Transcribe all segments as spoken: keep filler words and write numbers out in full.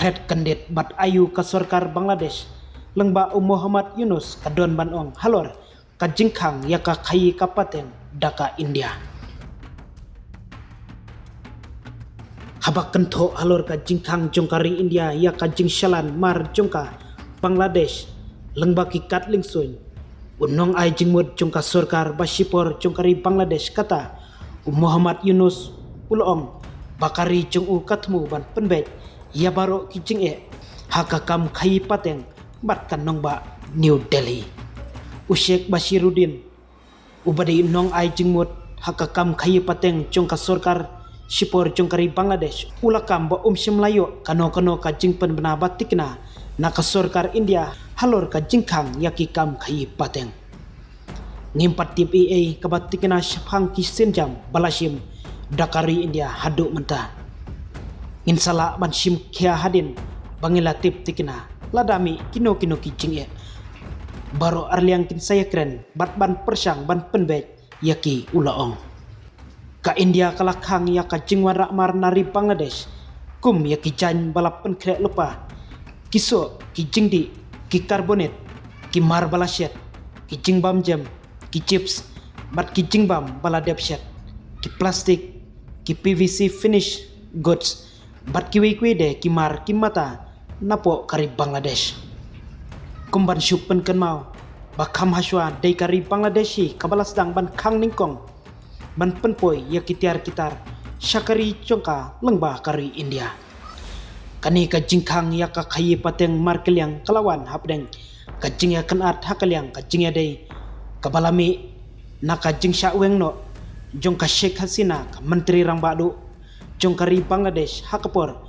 Phet kyndit bad aiu ka sorkar Bangladesh lyngba u Muhammad Yunus ka don ban ong halor ka jingkhang ïa ka khaïi ka pateng da ka India. Haba kynthoh halor ka jingkhang jong ka ri India ïa ka jingshalan mar jong ka Bangladesh lyngba ki kat lyngsuin, u nongai jingmut jong ka sorkar ba shipor jong ka ri Bangladesh kata u Muhammad Yunus u la ong ba ka ri jong u ka thmu ban pynbeit ïa baroh ki jingeh ha ka kam khaïi pateng bad ka nongbah New Delhi. U Sheikh Bashiruddin, uba dei nongai jingmut ha ka kam khaïi pateng jong ka sorkar shipor jong ka ri Bangladesh, u la kam ba um shym la ïoh kano kano ka jingpynbna ba tikna na ka sorkar India halor ka jingkhang ïa ki kam khaïi pateng. Ngim pat tip ei ei kaba tikna shaphang ki sienjam ba la shim da ka ri India haduh mynta. Ngin sa lah ban shim khia hadien ba ngi la tip tikna lada mih kino kino ki jingeh. Baroh arliang kin sa ïakren bad ban pyrshang ban pynbeit ïa ki, u la ong. Ka India ka la khang ïa ka jingwanrah mar na ri Bangladesh kum ïa ki jaiñ ba la pynkhreh lypa, ki soh, ki jingdih, ki karbonit, ki mar ba la shet, ki jingbam jem, ki chips bad ki jingbam ba la dep shet, ki plastik, ki P V C finish goods bad kiwei kiwei de ki mar ki mata napoh ka ri Bangladesh. Kum ban shu pynkynmaw ba kham hashwa dei ka ri Bangladesh hi kaba la sdang ban khang nyngkong ban pynpoi ïa ki tiar ki tar sha ka ri jong ka lyngba ka ri India. Kane ka jingkhang ïa ka khaïi pateng markylliang ka la wan hapdeng ka jingïakynad ha ka liang ka jingïadei kaba la mih na ka jingshah weng noh jong ka Sheikh Hasina, ka Myntri Rangbah Duh jong ka ri Bangladesh, ha ka por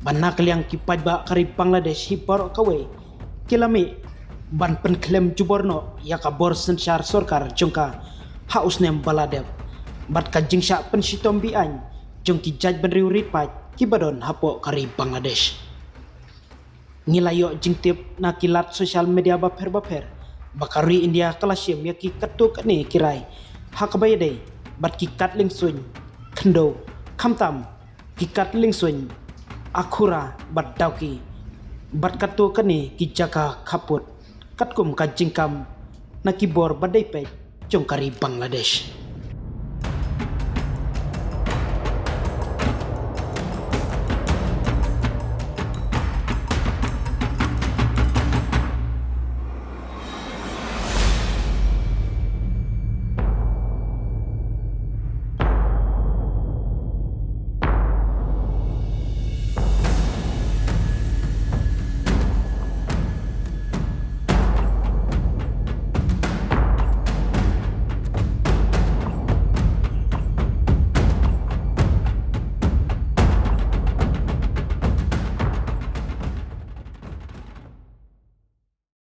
ba na ka liang ki paidbah ka ri Bangladesh hi baroh kawei ki la mih ban pynkhlem jubor noh ïa ka bor synshar sorkar jong ka ha u snem ba la dep bad ka jingshah pynshitom be-aiñ jong ki jaitbynriew rit paid kiba don hapoh ka ri Bangladesh. Ngi la ïoh jingtip na ki lad social media bapher bapher ba ka ri India ka la shim ïa ki katto katne ki rai ha kaba ïadei bad ki kat lyngsuin khyndew, khamtam ki kat lyngsuin Akhura bad Dawki bad katto katne ki jaka khappud katkum ka jingkam na ki bor ba dei peit jong ka ri Bangladesh.